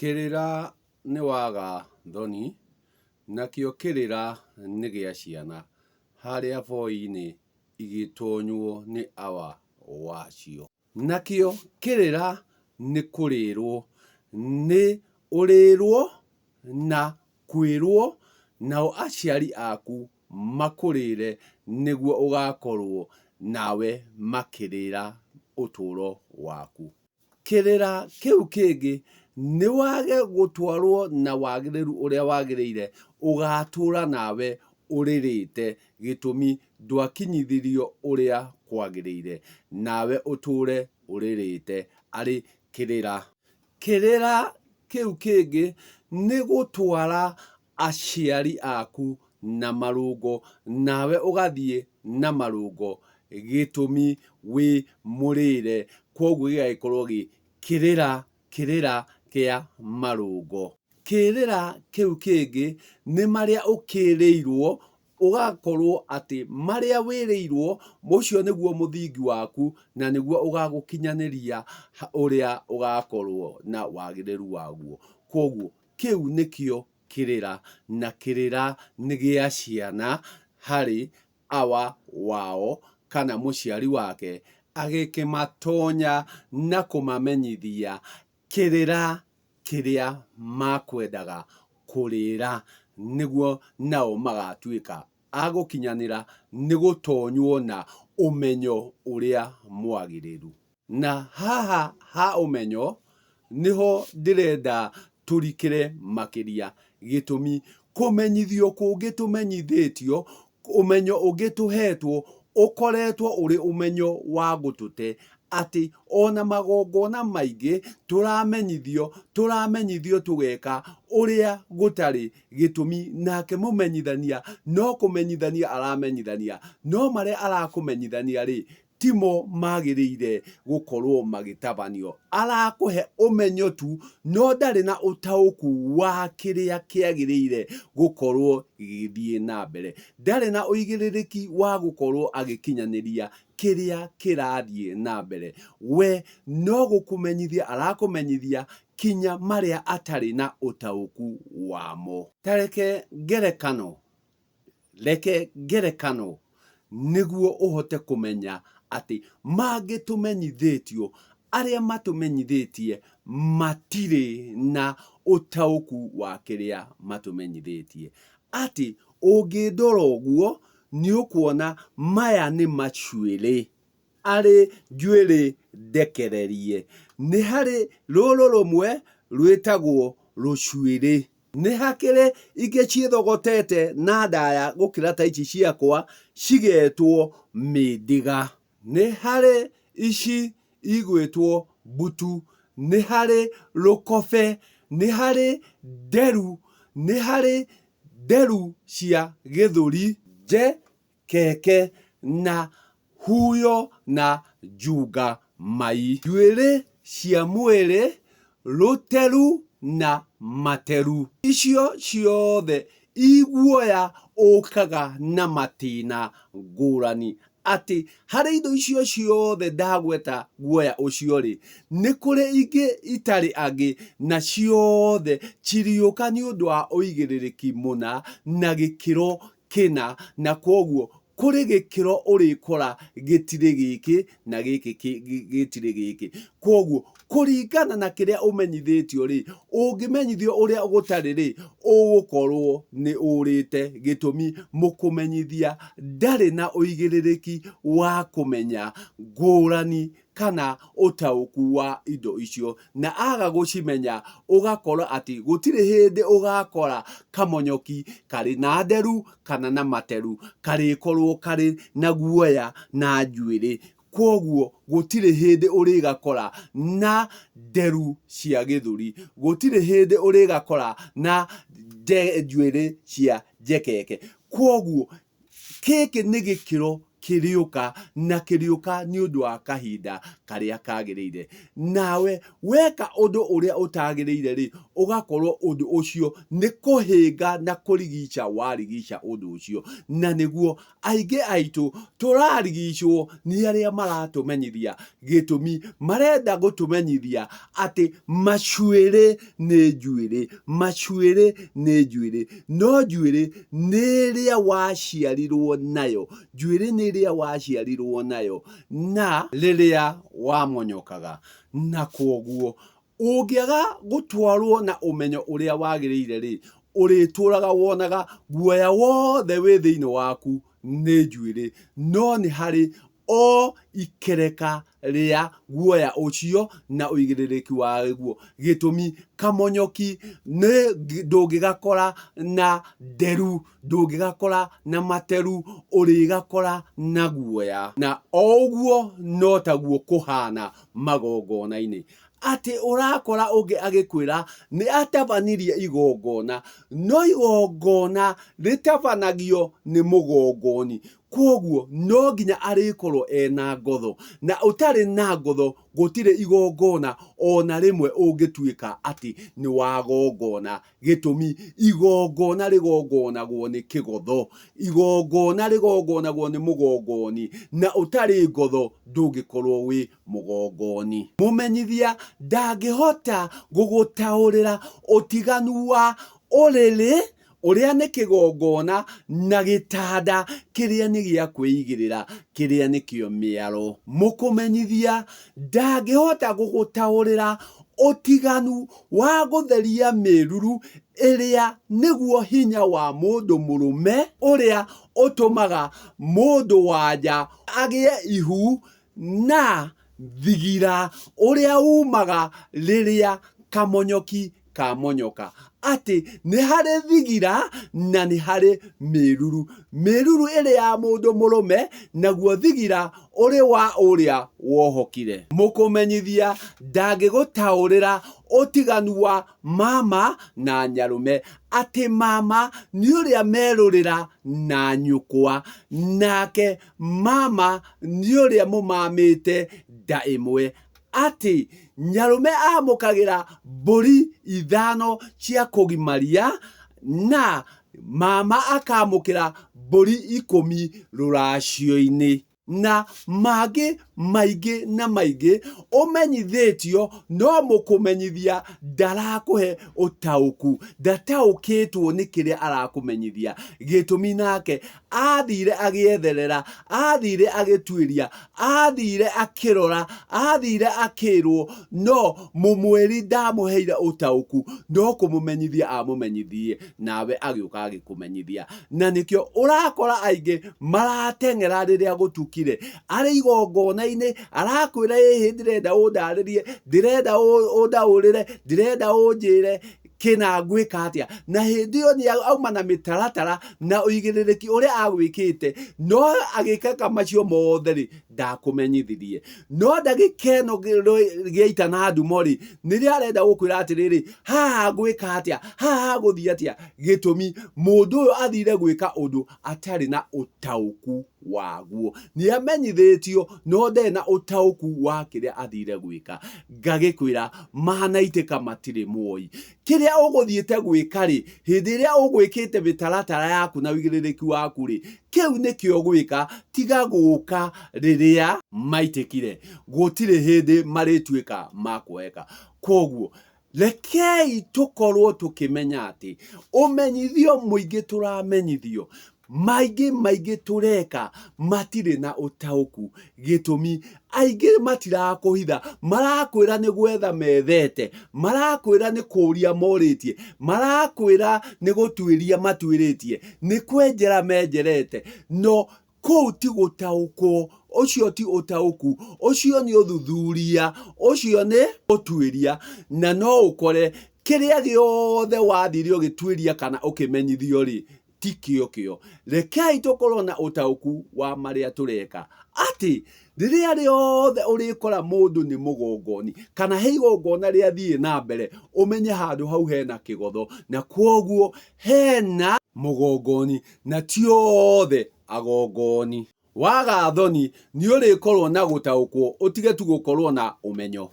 Kĩrĩra nĩ waga thoni, nakĩo kĩrĩra nĩ gĩa ciana, harĩa boi-inĩ igĩtonywo nĩ awa wacio. Nakĩo kĩrĩra nĩ kũrĩrwo, nĩ ũrĩrwo na kwĩrwo, nao aciari aku makũrĩre nĩguo ũgakorwo nawe makĩrĩra ũtũro waku. Kĩrĩra kĩu kĩngĩ nĩ wage gũtwarwo na wagĩrĩru ũrĩa wagĩrĩire, ũgatũra nawe ũrĩrĩte, gĩtũmi ndwakinyithirio ũrĩa kwagĩrĩire, nawe ũtũre ũrĩrĩte arĩ kĩrĩra. Kĩrĩra kĩu kĩngĩ nĩ gũtwara aciari aku na marũngo nawe ũgathiĩ na marũngo gĩtũmi wĩ mũrĩre kwoguo gĩgagĩkorwo gĩ kĩrĩra kĩrĩra kĩa marũngo. Kĩrĩra kĩu kĩngĩ nĩ marĩa ũkĩrĩirwo ũgakorwo atĩ marĩa wĩrĩirwo ũcio nĩguo mũthingi waku na nĩguo ũgagũkinyanĩria ũrĩa ũgakorwo na wagĩrĩru waguo. Kwoguo kĩu nĩkĩo kĩrĩra, na kĩrĩra nĩ gĩa ciana harĩ awa wao kana mũciari wake, agĩkĩmatonya na kũmamenyithia kĩrĩra kĩrĩa makwendaga kũrĩra, nĩguo nao magatuĩka a gũkinyanĩra nĩ gũtonywo na ũmenyo ũrĩa mwagĩrĩru. Na haha ha ũmenyo nĩho ndĩrenda tũrikĩre makĩria. Gĩtũmi, kũmenyithio kũngĩ tũmenyithĩtio, ũmenyo ũngĩ tũhetwo, ũkoretwo ũrĩ ũmenyo wa gũtũte atĩ ona magongona maingĩ tũramenyithio, tũramenyithio tũgeka ũrĩa gũtarĩ. Gĩtũmi, nake mũmenyithania no kũmenyithania aramenyithania, no marĩa arakũmenyithania-rĩ, timo magĩrĩire gũkorwo magĩtabanio. Arakũhe ũmenyo tu, no ndarĩ na ũtaũku wa kĩrĩa kĩagĩrĩire gũkorwo gĩgĩthiĩ na mbere. Ndarĩ na ũigĩrĩrĩki wa gũkorwo agĩkinyanĩria kĩrĩa kĩrathiĩ na mbere. We no gũkũmenyithia arakũmenyithia kinya marĩa atarĩ na ũtaũku wamo. Ta reke ngerekano Reke ngerekano nĩguo ũhote kũmenya atĩ mangĩ tũmenyithĩtio, arĩa matũmenyithĩtie matirĩ na ũtaũku wa kĩrĩa matũmenyithĩtie. Atĩ ũngĩndora ũguo nĩ ũkuona maya nĩ macuĩrĩ. Arĩ njuĩrĩ ndekererie. Nĩ harĩ rũrũ rũmwe rwĩtagwo rũcuĩrĩ. Nĩ hakĩrĩ ingĩ ciĩthogotete na ndaya gũkĩra ta ici ciakwa cigetwo mĩndĩga. Nĩ harĩ ici igwĩtwo mbutu, nĩ harĩ rũkobe, nĩ harĩ nderu, nĩ harĩ nderu cia gĩthũri, nje keke na huyo na njunga mai. Njuĩrĩ cia mwĩrĩ, rũteru na materu. Icio ciothe i guoya ũkaga na matĩna ngũrani. Atĩ harĩ indo icio ciothe ndagweta guoya ũcio-rĩ, nĩ kũrĩ ingĩ itarĩ angĩ na ciothe ciriũka nĩ ũndũ wa ũigĩrĩrĩki mũna na gĩkĩro kĩna na kwoguo kũrĩ gĩkĩro ũrĩkora gĩtirĩ gĩkĩ na gĩkĩ gĩtirĩ gĩkĩ. Kwoguo kũringana na kĩrĩa ũmenyithĩtio rĩ, ũngĩmenyithio ũrĩa gũtarĩ rĩ, ũgũkorwo nĩ ũrĩte. Gĩtũmi mũkũmenyithia ndarĩ na ũigĩrĩrĩki wa kũmenya ngũrani kana ũtaũku wa indo icio, na aga gũcimenya ũgakora atĩ gũtirĩ hĩndĩ ũgakora kamonyoki karĩ na nderu kana na materu, karĩkorwo karĩ na guoya na njuĩrĩ. Kwoguo gũtirĩ hĩndĩ ũrĩgakora na nderu cia gĩthũri, gũtirĩ hĩndĩ ũrĩgakora na njuĩrĩ cia njekeke. Kwoguo Gĩkĩ nĩ gĩkĩro kĩrĩũka na kĩrĩũka nĩ ũndũ wa kahinda ka. karĩa kagĩrĩire. Nawe weka ũndũ ũrĩa ũtagĩrĩire-rĩ, ũgakorwo ũndũ ũcio nĩ kũhĩnga na kũrigica warigica ũndũ ũcio. Na nĩguo aingĩ aitũ tũrarigicwo nĩ arĩa maratũmenyithia, gĩtũmi marenda gũtũmenyithia atĩ macuĩrĩ nĩ njuĩrĩ, macuĩrĩ nĩ njuĩrĩ, no njuĩrĩ nĩ ĩrĩa waciarirwo nayo, njuĩrĩ nĩ ĩrĩa waciarirwo nayo na rĩrĩa wamonyokaga, na kwoguo Ũngĩaga gũtwarwo na ũmenyo ũrĩa wagĩrĩire-rĩ, ũrĩtũraga wonaga guoya wothe wĩ thĩinĩ waku nĩ njuĩrĩ, no nĩ harĩ o ikereka rĩa guoya ũcio na ũigĩrĩrĩki waguo. Gĩtũmi, kamonyoki nĩ ndũngĩgakora na nderu, ndũngĩgakora na materu, ũrĩgakora na guoya. Na o ũguo no taguo kũhana magongona-inĩ. Atĩ ũrakora ũngĩ agĩkwĩra nĩ atabanirie igongona, no igongona rĩtabanagio nĩ mũgongoni. Kwoguo no nginya arĩkorwo ena ngotho, na ũtarĩ na ngotho gũtirĩ igongona ona rĩmwe ũngĩtuĩka atĩ nĩ wagongona. Gĩtũmi, igongona rĩgongonagwo nĩ kĩgotho, igongona rĩgongonagwo nĩ mũgongoni, na ũtarĩ ngotho ndũngĩkorwo wĩ mũgongoni. Mũmenyithia ndangĩhota gũgũtaũrĩra ũtiganu wa ũrĩrĩ ũrĩa nĩ kĩgongona na gĩtanda kĩrĩa nĩ gĩa kwĩigĩrĩra kĩrĩa nĩkĩo mĩaro. Mũkũmenyithia ndangĩhota gũgũtaũrĩra ũtiganu wa gũtheria mĩruru ĩrĩa nĩguo hinya wa mũndũ mũrũme ũrĩa ũtũmaga mũndũ wa nja agĩe ihu na thigira ũrĩa umaga rĩrĩa kamonyoki kamonyoka. Atĩ nĩ harĩ thigira na nĩ harĩ mĩruru. Mĩruru ĩrĩ ya mũndũ mũrũme, naguo thigira ũrĩ wa ũrĩa wohokire. Mũkũmenyithia ndangĩgũtaũrĩra ũtiganu wa mama na nyarũme, atĩ mama nĩ ũrĩa merũrĩra na nyũkwa, nake mama nĩ ũrĩa mũmamĩte nda ĩmwe, atĩ nyarũme amũkagĩra mbũri ithano cia kũgimaria na mama akamũkĩra mbũri ikũmi rũracio-inĩ. Na mangĩ maingĩ na maingĩ ũmenyithĩtio no mũkũmenyithia ndarakũhe ũtaũku, ndataũkĩtwo nĩ kĩrĩa arakũmenyithia. Gĩtũmi nake Aathire agĩetherera, aathire agĩtuĩria, aathire akĩrora, aathire akĩrwo, no mũmwĩri ndamũheire ũtaũku, no kũmũmenyithia amũmenyithirie, nawe agĩũka agĩkũmenyithia. Na nĩkĩo ũrakora aingĩ marateng'era rĩrĩa gũtukire, arĩ igongona-inĩ, arakwĩra ĩhĩ ndĩrenda ũndarĩrie, ndĩrenda ũndaũrĩre, ndĩrenda ũnjĩre, kĩna ngwĩka atĩa na hĩndĩ ĩyo nĩ auma na mĩtaratara na ũigĩrĩrĩki ũrĩa agwĩkĩte no agĩkaka macio mothe rĩ ndakũmenyithirie no ndagĩka ĩno gĩaita na ndumo rĩ nĩrĩo arenda gũkwĩra atĩrĩrĩ haha ngwĩka atĩa haha gũthiĩ atĩa gĩtũmi mũndũ ũyũ athire gwĩka ũndũ atarĩ na ũtaũku waguo nĩ amenyithĩtio no ndarĩ na ũtaũku wa kĩrĩa athire gwĩka ngagĩkwĩra manaitĩka matirĩ muoi kĩrĩa ũgũthiĩte gwĩka rĩ hĩndĩ ĩrĩa ũgwĩkĩte mĩtaratara yaku na ũigĩrĩrĩki waku rĩ kĩu nĩkĩo gwĩka tiga gũka rĩrĩa maitĩkire gũtirĩ hĩndĩ marĩtuĩka makuoeka kwoguo Rekei tũkorwo tũkĩmenya atĩ ũmenyithio mũingĩ tũramenyithio, maingĩ maingĩ tũreka matirĩ na ũtaũku. Gĩtũmi, aingĩ matirakũhitha, marakwĩra nĩ gwetha methete, marakwĩra nĩ kũria morĩtie, marakwĩra nĩ gũtuĩria matuĩrĩtie, nĩ kwenjera menjerete, no Kũu ti gũtaũkwo, ũcio ti ũtaũku, ũcio nĩ ũthuthuria, ũcio nĩ ũtuĩria, na no ũkore kĩrĩa gĩothe wathire ũgĩtuĩria kana ũkĩmenyithio-rĩ, ti kĩo kĩo. Rekei tũkorwo na ũtaũku wa marĩa tũreka, atĩ rĩrĩa rĩothe ũrĩkora mũndũ nĩ mũgongoni, kana he igongona rĩathiĩ na mbere, ũmenye handũ hau hena kĩgotho, na kwoguo hena mũgongoni, na ti othe agongoni. Waga thoni nĩ ũrĩkorwo na gũtaũkwo ũtige tu gũkorwo na ũmenyo.